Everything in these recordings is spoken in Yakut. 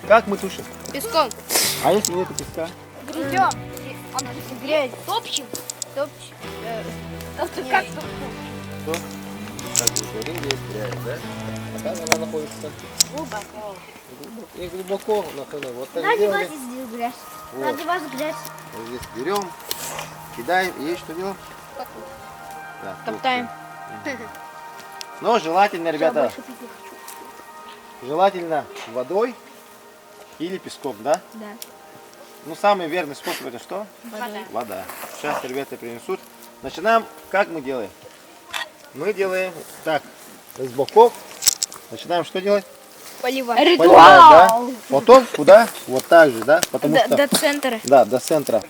Как мы тушим? Песком. А если нету песка? Грязем. Грязь. Топчем. Топчем. Как Что? Так, говорим, здесь грязь, да? А как она находится? Глубоко. Глубоко. И глубоко находится. Вот так Сзади сделали. вас здесь грязь. Вот. Сзади вас грязь. Вот здесь берем, кидаем и что делаем? Да, Топтаем. топчем. Но желательно, ребята, Больше пить не хочу. желательно водой или песком, да? Да. Ну, самый верный способ это что? Вода. Вода. Сейчас ребята принесут. Начинаем, как мы делаем? Мы делаем так, с боков. Начинаем что делать? Поливать. Поливаем, да? Потом куда? Вот так же, да? Потому До, что... до центра. Да, до центра.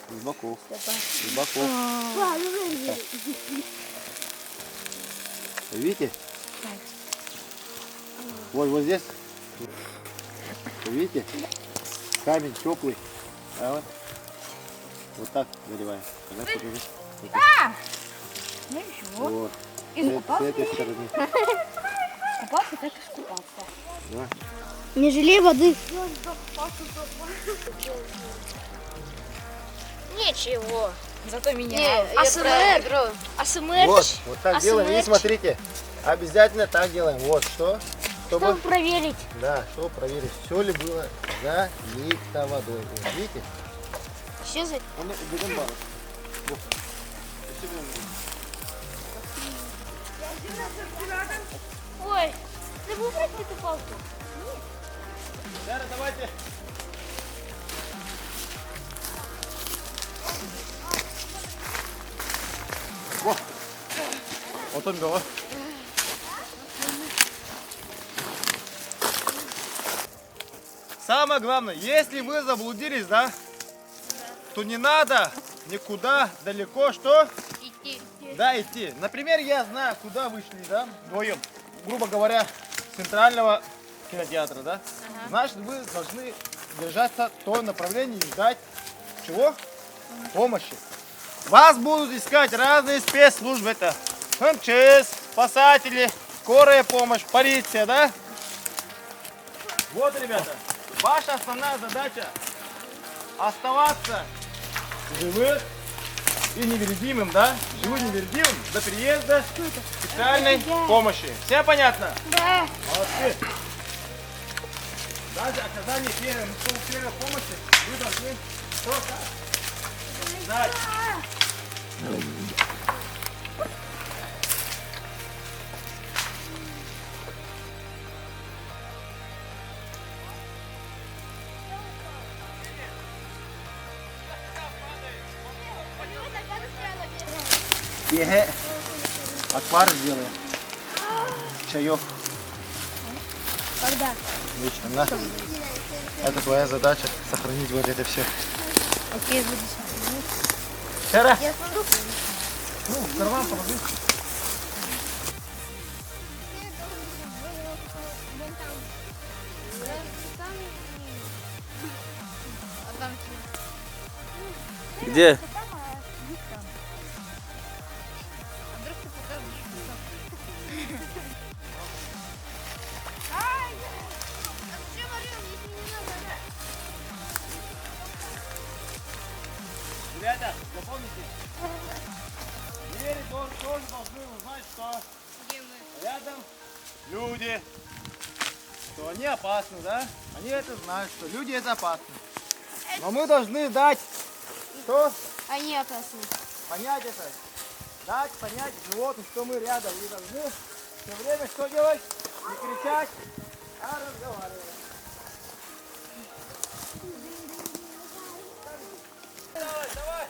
С боков. С боков. Видите? Вот, вот здесь. Видите? Камень теплый. А вот. Вот так заливаем. Давай покажи. Вот так. Ну ничего. Вот. Искупался. С этой стороны. Искупался, так искупался. Да. Не жалей воды. Ничего. Зато меня. АСМР. АСМР. Вот, вот так А делаем. И смерч? смотрите, обязательно так делаем. Вот что, чтобы, Чтобы проверить. да, чтобы проверить, все ли было залито водой. Вот, видите? Все за... Он убеган балык. Вот. Ой, забыл брать эту палку. Сара, давайте. Во. Вот он было. Самое главное, если вы заблудились, да, то не надо никуда далеко, что? Идти. Да, идти. Например, я знаю, куда вы шли, да, вдвоем. Грубо говоря, с центрального кинотеатра, да? Значит, вы должны держаться в том направлении и ждать чего? Помощи. Вас будут искать разные спецслужбы. Это МЧС, спасатели, скорая помощь, полиция, да? Вот, ребята, ваша основная задача оставаться живых и невредимым, да? Живым невредимым до приезда специальной помощи. Всем понятно? Да. Молодцы. Даже оказание первой, ну, первой помощи вы должны что знать. Еге. Отвар сделаем. Чаек. Когда? Вечером, на. Это твоя задача, сохранить вот это все. Окей, буду смотреть. Вчера. Я смотрю. Ну, в карман положи. Где? Ребята, запомните, звери тоже должны узнать, что рядом люди, что они опасны, да? Они это знают, что люди это опасно. Но мы должны дать, что? Они опасны. Понять это. Дать понять животным, что мы рядом. И должны все время что делать? Не кричать, а разговаривать. Давай, давай.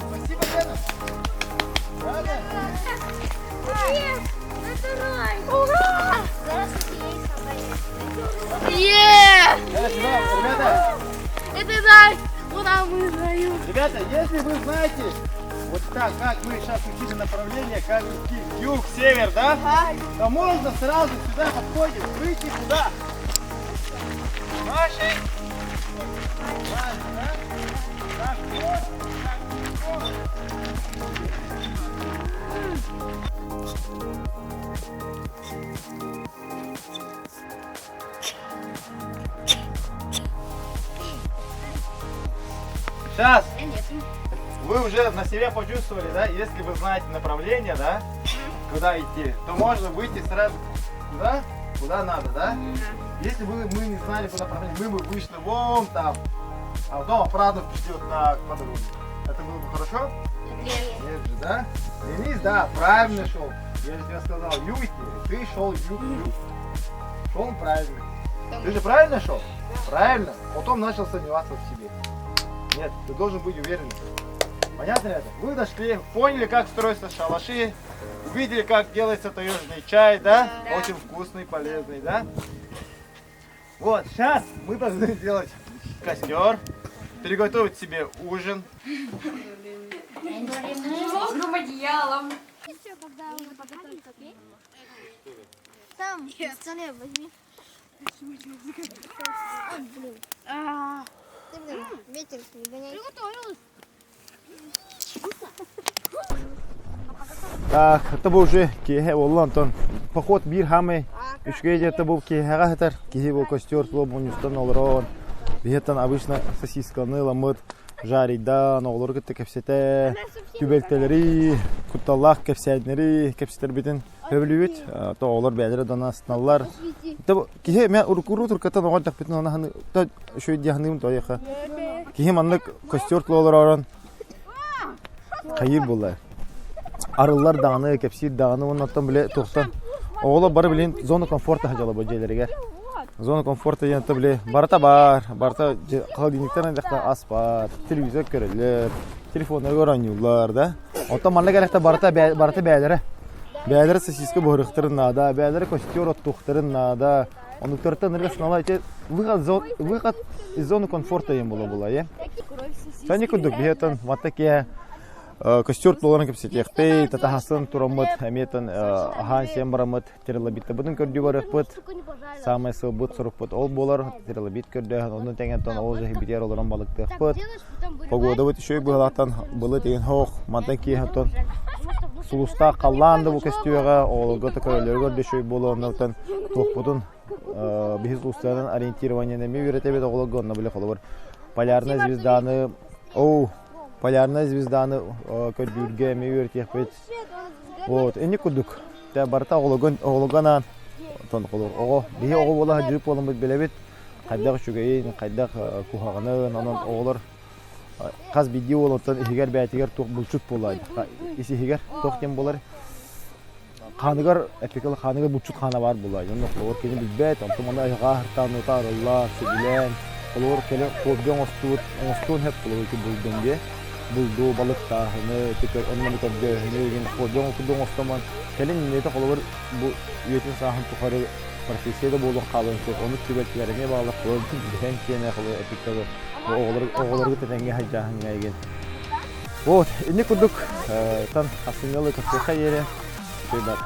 Спасибо, Лена. Рада? Нет, это рай. Ура! Е! Ребята, Это рай! Куда мы раю? Ребята, если вы знаете, вот так, как мы сейчас учили направление, как идти юг, север, да? Ага. То можно сразу сюда подходить, выйти куда? Нашей. Правильно, да? Так, вот, так, вот. Сейчас. Вы уже на себе почувствовали, да? Если вы знаете направление, да, куда идти, то можно выйти сразу куда? Куда надо, да? Если бы мы не знали, куда направление, мы бы вышли вон там, а потом обратно пришли вот так по дороге. Это было бы хорошо? Нет. Нет же, да? Денис, да, правильно шел. Я же тебе сказал, юг идти. Ты шел юг, юг. Шел он правильно. Ты же правильно шел? Правильно. Потом начал сомневаться в себе. Нет, ты должен быть уверенным. Понятно, ребята? Вы дошли, поняли, как строятся шалаши, увидели, как делается таежный чай, да? Да. Очень вкусный, полезный, да? Вот, сейчас мы должны сделать костер, приготовить себе ужин. Мокрым одеялом. Там, пацаны, возьми. А, блин. Ты, блин, ветер не гоняй. Приготовилась. Так, это был уже киэһэ буолла онтон поход биир саамай үчүгэй диэн бу киэһэҕэ сытар киһи бу костер тула мунньустан олорон биһиэттэн обычно сосисканы ыламмыт жарийдаан оҕолору кытта кэпсэтэ түбэлтэлэри кутталлаах кэпсээннэри кэпсэтэрбитин сөбүлүүбүт то оҕолор бэйэлэрэ да астыналлар киһи мен уруккуруу туркаттан оҕо эрдэхпитин ону үчүгэй дии саныыбын тоойуохха киһи маннык костер тула олорон хайыыр буолла арыллар даҕаны кэпсиир даҕаны уонна оттон били туохтан оҕолор бары билин зона комфорта сылдьаллар дьиэлэригэр зона комфорта диэн били барыта баар барыта холодильниктан ыллахта ас баар телевизор көрөллөр телефоннарыгар оонньууллар да оттон манна кэлэхтэ барыта барыта бэйэлэрэ бэйэлэрэ сосиска буһарыахтарын наада бэйэлэрэ костер оттуохтарын наада оннуктартан ырыа сыналай выход выход из зоны комфорта диэн буола була е Сани курдук биһиэтэн манта киэһэ костер туоларын кэпсэтиэхпит, татаһасын тураммыт, эмиэтэн аһаан сиэн бараммыт, тирилабиттабытын көрдүү барыахпыт. Саамай сылбыт сорукпут ол буолар, тирилабит көрдөһөн, онну тэҥэнтэн ол дьэһибитигэр олорон балыктыахпыт. Погодабыт үчүгэй быһалаахтан былы тигин хоох, мантан киэһэ сулустаах халлаан да бу көстүөҕэ, оҕолорго да көрөллөрүгэр да үчүгэй буолуо, оннуктан туохпутун биһи сулустарынан ориентированиены эмиэ үөрэтэбит оҕолорго, онно били холобур полярная звезданы оу полярная звезданы көрдүүргэ эмиэ үөрэтиэхпит вот инник курдук барыта оҕолорго оҕолорго анаан оттон оҕо биһи оҕо буола сылдьыбыт буоламмыт билэбит хайдах үчүгэйин хайдах куһаҕанын онон оҕолор хас биирдии уол оттон иһигэр бэйэтигэр туох булчут буолар ис иһигэр туох диэн буолар Хааныгар эпикэл хааныгар булчут хаана баар буолла. Дьон холобур кини билбэт, онтон манна айылҕа аһыртаан арыллар, сөбүлээн, холобур кэлин хобби оҥостубут, оҥостуон сөп холобур ити булдун диэ. Булду, балыктааһыны, ити онно көрдөөһүнү игин хобби курдук оҥостомон кэлин иннэтэ холобур бу үйэтин сааһын тухары профессия да буолуон хаалыан сөп. Оннук түбэлтэлэр эмиэ бааллар. Холобур биһэн киэнэ холобур эпикэл оҕолор оҕолорго тэҥҥэ сылдьааһыҥҥа игин. Вот, инник курдук тан хасыҥҥалы көрсүөххэ диэри. Бар.